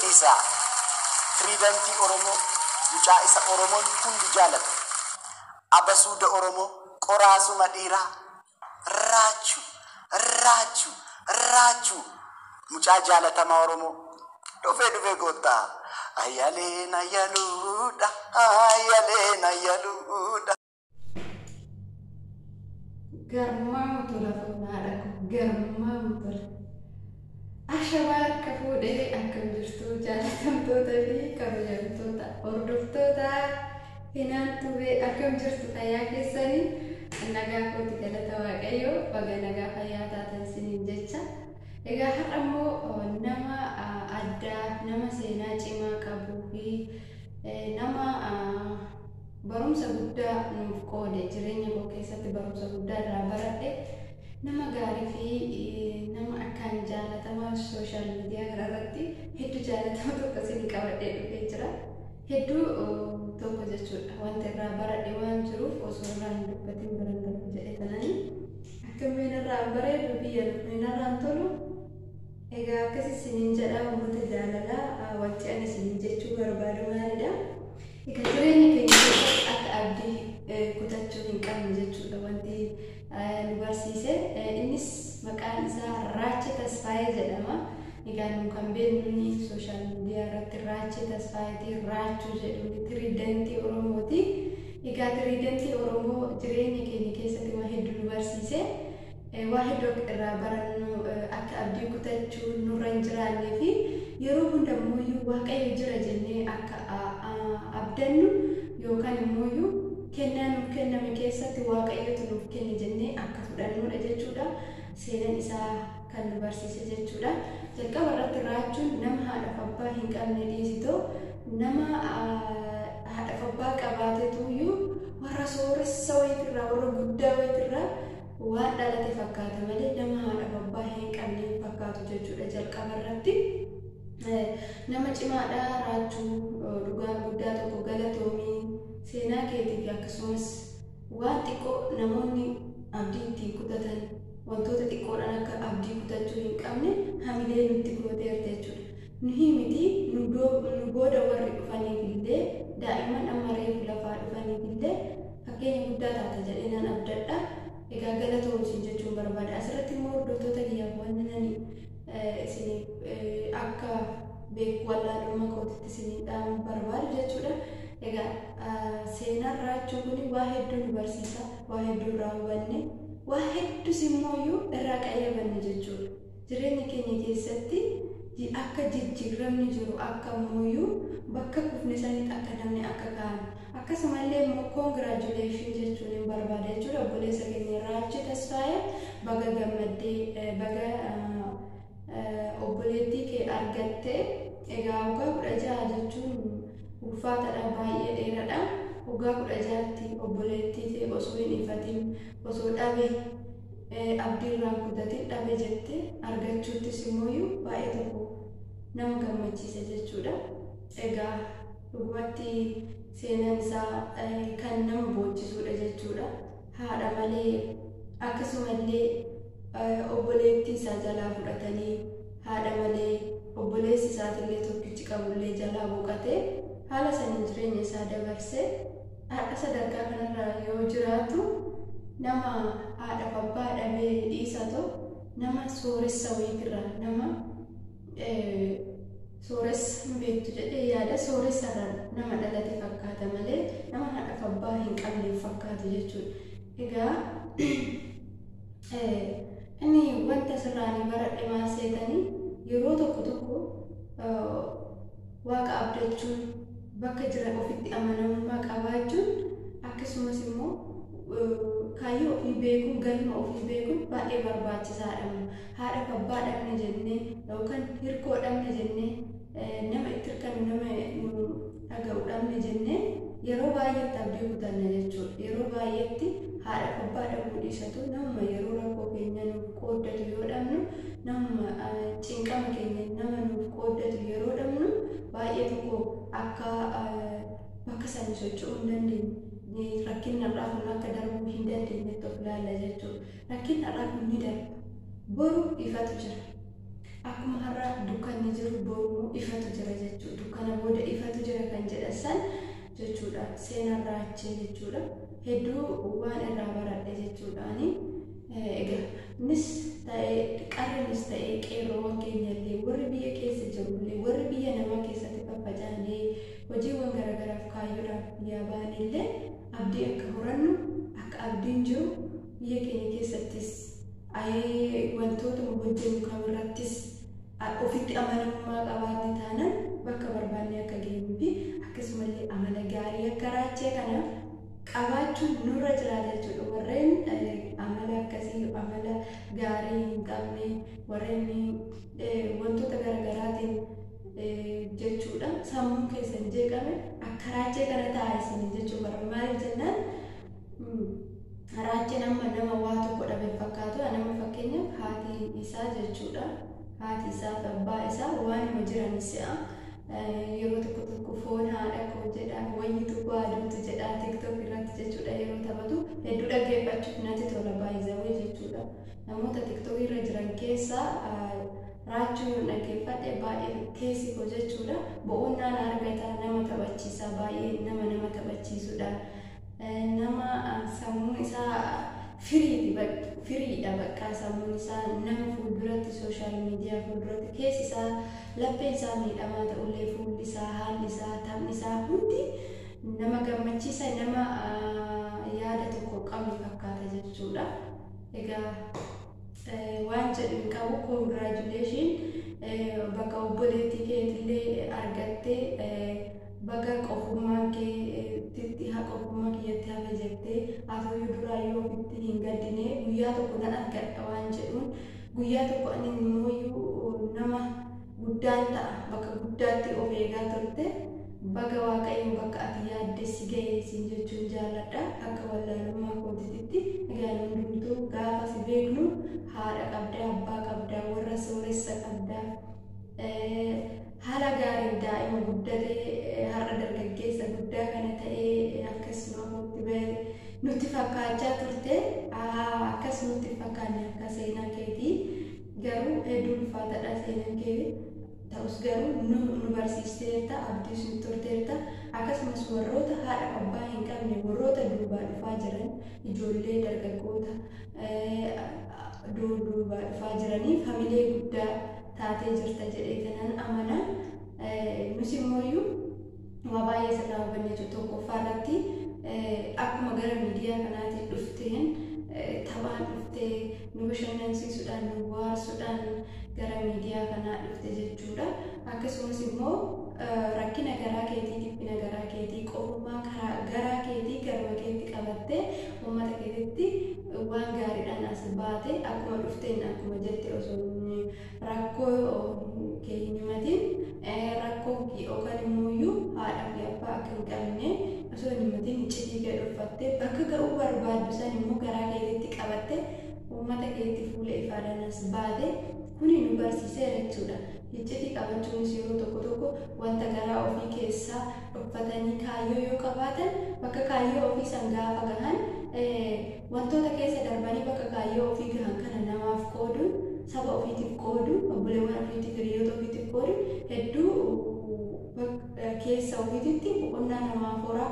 Dhiisaa. Tiriidantii Oromoo, mucaa isa Oromoon hundi jaalatu. Abasuuda Oromoo, qoraasuma dhiiraa. Raachuu, Raachuu, Raachuu. Mucaa jaalatamaa Oromoo. Dhufee dhufee goottaa. Ayyaleen ayyaluudha, ayyaleen ayyaluudha. Garmaamu tola foon haadha koo, garmaamu tola. Ashamaa, harka fuudhee, akkam jirtu jaalatamtoota fi kabajamtoota hordoftoota Hinaan Tubee? Akkam jirtu, fayyaa keessanii? Nagaa kooti, galata Waaqayyoo. Baga nagaa fayyaa taatan isiniin jecha. Egaa har'a immoo nama addaa, nama seenaa cimaa qabuu fi nama barumsa guddaa nuuf qoode, jireenya koo keessatti barumsa guddaa irraa baradhe, nama gaarii fi nama akkaan jaalatamaa social media kanarratti hedduu jaalatama tokko isin qabadhee dhufee jira. Hedduu tokko jechuudha. Wanta irraa baradhe waan jiruuf osoo irraa hin dubbatin biran darbu jedhe tanani. Akkamiin irraa bareedu, biyya irraan tolu. Egaa akkas isiniin jedha, uummata jaalalaa, wanti ani isiniin jechuu barbaadu maalidha? Egaa jireenya keenya keessatti akka abdii kutachuu hin qabne jechuudha wanti nu barsiise. Innis maqaan isaa Raachee Tasfaayee jedhama. Egaa nu kan beeknu social media irratti Raachee Tasfaayeetii, Raachuu jedhu, tiriidantii Oromooti. Egaa tiriidantii Oromoo jireenya keenya keessatti waa hedduu nu barsiise. Waa hedduu akka irraa barannu, akka abdii kutachuu nurra hin jiraannee fi yeroo hundammoo Waaqayyo jira jennee akka abdannu, yookaan immoo kennaa nuuf kenname keessatti Waaqayyotu nuuf kenne jennee akka fudhannudha jechuudha. Seenaan isaa kan nu barsiise jechuudha. Jalqaba irratti Raachuun nama haadhaaf abbaa hin qabne dhiisitoo, nama haadhaaf abbaa qabaatetuyyuu warra sooressa wayitirraa, warra guddaa wayitirraa waan dhalate fakkaata malee nama haadhaaf abbaa hin qabne fakkaatu jechuudha jalqaba irratti. Nama cimaadha Raachuu, dhugaa guddaa tokko galatoomii. Seenaa keetii fi akkasumas waan xiqqoo namoonni abdii ittiin kutatan, wantoota xiqqoodhaan akka abdii kutachuu hin qabne hamilee nutti gooteerta jechuudha. Nuhi miti, nu booda warri dhufaniif illee, daa'imman amma reefu lafaa dhufaniif illee fakkeenya guddaa taata jedhee nan abdadha. Egaa galatoomsiin jechuun barbaada. Asirratti immoo hordoftoota kiyyaaf wanti nani isin akka beeku wallaalummaa kootitti isin dhaamuu barbaadu jechuudha. Egaa seenaan Raachuu kun waa hedduu nu barsiisa, waa hedduu irraa hubanne, waa hedduus immoo irraa qayyabanne jechuudha. Jireenya keenya keessatti akka jijjiiramni jiru, akka immoo bakka kufne sanitti akka namni akka kaa'an, akkasumallee immoo congratulation jechuun hin barbaada jechuudha. Obboleessa keenya Raachuu Tasfaayee, baga gammaddee, baga obboleettii kee argattee. Egaa waggaa 16 jechuun ulfaataadha, baay'ee dheeraadha. Waggaa 16tti obboleettii kee osoo hin ifatin, osoo dhabe abdiirraan kutatin dhabe jettee argachuuttis immoo baay'ee tokko nama gammachiisa jechuudha. Egaa dhugumatti seenaan isaa kan nama boochisudha jechuudha. Haadha malee, akkasumallee obboleettii isaa jalaa fudhatanii, haadha malee, obboleessi isaatillee tokkichi qabullee jalaa boqotee, haala saniin jireenya isaa dabarsee har'a sadarkaa kanarra yoo jiraatu, nama haadhaaf abbaa dhabee dhiisatu, nama sooressa wayiitirraa, nama sooressa hin beektu jedhee yaada, sooressarraa nama dhalate fakkaata malee nama haadhaaf abbaa hin qabne fakkaatu jechuudha. Egaa inni wanta sirraanii baradhe maal seetanii? Yeroo tokko tokko Waaqa abdachuun, bakka jiran ofitti amanamummaa qabaachuun, akkasumas immoo kaayyoo ofii beekuun, galma ofii beekuun baay'ee barbaachisaadha. Haadhaaf abbaa dhabne jennee yookaan hirkoo dhabne jennee, nama itti hirkannu, nama nu dhaga'u dhabne jennee yeroo baay'eetti abdii kutanna jechuudha. Yeroo baay'eetti haadhaaf abbaa dhabuu dhiisatu, namuma yeroo rakkoo keenya nuuf qooddatu yoo dhabnu, namuma cinqama keenya nama nuuf qooddatu yeroo dhabnu, baay'ee tokko akka bakka sanii socho'uu hin dandeenye, rakkinni har'aa kun akka darbuu hin dandeenyetti of ilaalla jechuudha. Rakkinni har'aa kun ni darba. Boru ifatu jira. Akkuma har'a dukkanni jiru boruu ifatu jira jechuudha. Dukkana booda ifatu jira kan jedhan san jechuudha. Seenaan Raachee jechuudha. Hedduu waan irraa baradhe jechuudhaani. Egaa innis ta'ee qarrinis ta'ee qeerroowwan keenya illee, warri biyya keessa jirullee, warri biyya namaa keessatti faffaca'anii hojiiwwan garaagaraaf kaayyoodhaaf biyyaa ba'an illee abdii akka horannu, akka abdiin jiru, biyya keenya keessattis wantoota hojjennu kamirrattis ofitti amanamummaa qabaanne taanaan bakka barbaanne akka geenyuu fi akkasumallee amala gaarii akka Raachee kana qabaachuun nurra jiraata jechuudha. Warreen amala akkasii, amala gaarii hin qabne, warreen wantoota garaagaraatiin jechuudha sammuun keessan jeeqame, akka Raachee kana ta'a isin jechuu bara. Maaliif jennaan, Raacheen amma nama waa tokko dhabe fakkaatu. Nama fakkeenyaaf haati isaa jechuudha. Haati isaa fi abbaa isaa waanuma jiran si'a. Yeroo tokko tokko foon haadha koo jedha, wayitu waaduutu jedha. TikTok irratti jechuudha yeroo taphatu hedduu dhaggeeffachuuf natti tola baay'izawee jechuudha. Namoota TikTok irra jiran keessaa Raachuu yoon dhaggeeffadhe baay'ee keessi koo jechuudha boqonnaan argata. Nama taphachiisa, baay'ee nama taphachiisudha. Nama sammuun isaa firiidha, bakka sammuun isaa nama fuulduratti, social media fuulduratti keessi isaa, lapheen isaa miidhamaa ta'ullee, fuulli isaa, haalli isaa, taphni isaa hundi nama gammachiisa, nama yaada tokko qabu fakkaata jechuudha. Egaa waan jedhu hin qabu. Congratulation, bakka obboleettii keetillee argattee, bakka qofummaan keetitti qofummaa kiyyatti hafe jettee atuyyuu duraayyuu ofitti hin gaddine. Guyyaa tokko nan argadha waan jedhuun, guyyaa tokko ani immoo nama guddaan ta'a, bakka guddaatti of eegaa turte. Baga Waaqayyo bakka ati yaadde si ga'e siin jechuun jaalladha akka wallaalummaa kootiitti. Egaa hundumtuu gaafa si beeknu haadha qabdaa, abbaa qabdaa, warra sooressa qabdaa, haala gaariin daa'ima guddatee har'a dargaggeessa guddaa kana ta'ee akkasuma ofitti bahee nutti fakkaachaa turte. Akkas nutti fakkaanne akka seenaa keetii garuu hedduu ulfaataadha seenaan keetii. Ta'us garuu nu barsiisteerta, abdiis nu turteerta. Akkasumas warroota haadha abbaa hin qabne, warroota duubaa dhufaa jiran, ijoollee dargaggoota duubaa dhufaa jiraniif hamilee guddaa taatee jirta jedhee kanan amana. Nus immooyyuu waa baay'ee sirraa hubanne jiru. Tokkoffaa irratti akkuma gara miidiyaa kanaatiin dhufteen, taphaan dhuftee, nu bashannansiisuudhaan, nu bohaarsuudhaan gara miidiyaa kanaa dhufte jechuudha. Akkasumas immoo rakkina garaa keetii, dhiphina garaa keetii, qofummaa garaa keetii garma keetti qabattee uummata keetitti waan gaariidhaan as baate. Akkuma dhufteen, akkuma jette, osoo rakkoo kee hin himatin, rakkoo yookaan immoo haadha fi abbaa akka hin qabne osoo hin himatin, iccitii gad uffattee, bakka ga'uu barbaaddu san immoo garaa keetitti qabattee uummata keetti fuula ifaadhaan as baate. Kuni nu barsiiseera jechuudha. Iccitii qabachuunis yeroo tokko tokko wanta garaa ofii keessaa dhokfatanii kaayyoo yoo qabaatan, bakka kaayyoo ofii san gaafa gahan, wantoota keessa darbanii bakka kaayyoo ofii gahan kana namaaf qooduun, saba ofiitiif qooduun, obboleewwan ofiitiif, hiriyoota ofiitiif qooduun hedduu keessa ofiititti boqonnaa namaaf horaa.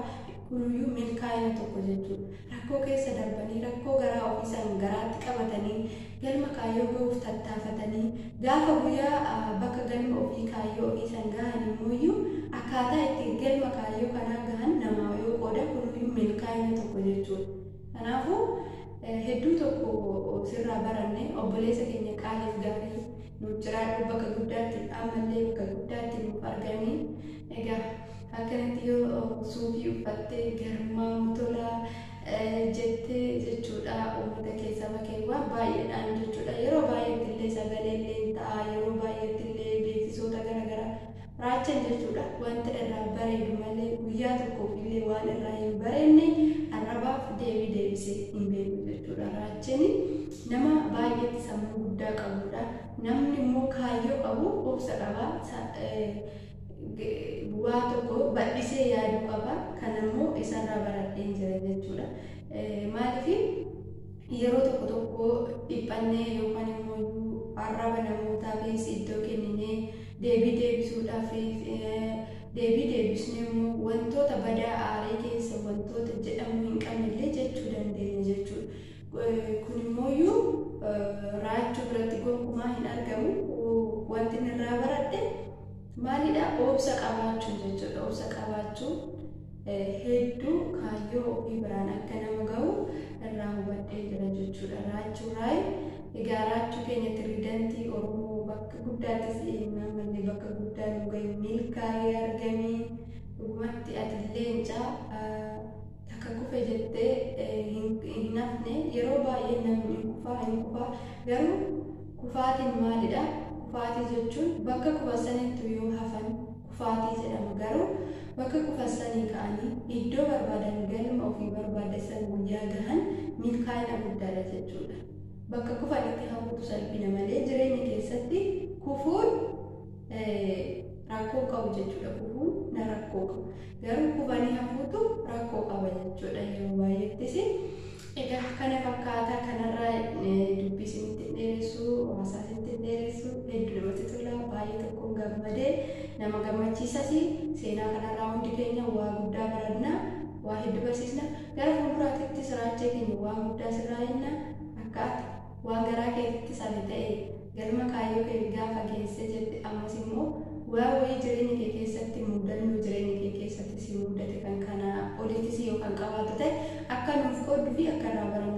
Kunuyyuu milkaa'ina tokko jechuudha. Rakkoo keessa darbanii, rakkoo garaa ofii san garaatti qabatanii, galma kaayyoo gahuuf tattaafatanii, gaafa guyyaa bakka galma ofii, kaayyoo ofii san gahan immoo akkaataa itti galma kaayyoo kanaa gahan namaa yoo qoodan, kunuyyuu milkaa'ina tokko jechuudha. Kanaafuu hedduu tokko sirraa baranne. Obboleessa keenya qaaliif gaarii, nuuf jiraadhu, bakka guddaatti ammallee bakka guddaatti nuuf argamii. Egaa akkanatti yoo suufii uffattee garmaamu tola jettee jechuudha uummata kee, saba kee waan baay'eedhaan jechuudha. Yeroo baay'eetti illee sagalee illee ta'a, yeroo baay'eetti illee beeksisoota garaagaraa Raachan jechuudha wanta irraa bareedu malee guyyaa tokkoof illee waan irraa hin bareedne arrabaaf deebii deebisee hin beeku jechuudha. Raacheen nama baay'eetti sammuu guddaa qabudha. Namni immoo kaayyoo qabu obsa qaba. Waa tokko bal'isee yaaduu qaba. Kan immoo isarraa baradheen jira jechuudha. Maaliif, yeroo tokko tokko dhiphannee yookaan immoo Arraba namootaafis iddoo kenninee deebii deebisuudhaaf, deebii deebisnee immoo wantoota badaa aarii keessa wantoota jedhamuu hin qabnellee jechuu dandeenya jechuudha. Kun immooyyuu Raachuu biratti gonkumaa hin argamu. Wanti inni irraa baradhe maalidha? Obsa qabaachuu jechuudha. Obsa qabaachuu hedduu kaayyoo ofii biraan akka nama gahu irraa hubadhee jira jechuudha. Raachuu Raay, egaa Raachuu keenya tiriidantii Oromoo, bakka guddaattis ammallee bakka guddaa nu gahe, milkaa'ee argamee. Dhugumatti ati leencaa takka kufe jettee hin hafne. Yeroo baay'ee namni hin kufaa, hin kufaa, garuu kufaatiin maalidha? Kufaatii jechuun bakka kufasanitti yoo hafan kufaatii jedhama. Garuu bakka kufasanii ka'anii iddoo barbaadan, galma ofii barbaadan guyyaa gahan milkaa'ina guddaadha jechuudha. Bakka kufanitti hafuutu salphina malee jireenya keessatti kufuun rakkoo qabu jechuudha. Kufuun na rakkoo qabu. Garuu kufanii hafuutu rakkoo qaba jechuudha yeroo baay'eettis. Egaa kana fakkaataa kanarraa dubbii isinitti dheeressu, haasaa isinitti dheeressu, hedduu namatti tola, baay'ee tokkoon gammadee, nama gammachiisas. Seenaa kanarraa hundi keenya waa guddaa baranna, waa hedduu barsiisna. Gara fuulduraattis Raachee keenya waan guddaa sirraa hinna. Akka ati waan garaa keetitti sabe ta'e galma kaayyoo kee gaafa geesse jette, ammas immoo waa wayii jireenya kee keessatti, mudannoo jireenya kee keessatti si mudate kan kana olittis yoo kan qabaatu ta'e, akka nuuf qooddu fi akka irraa barannu.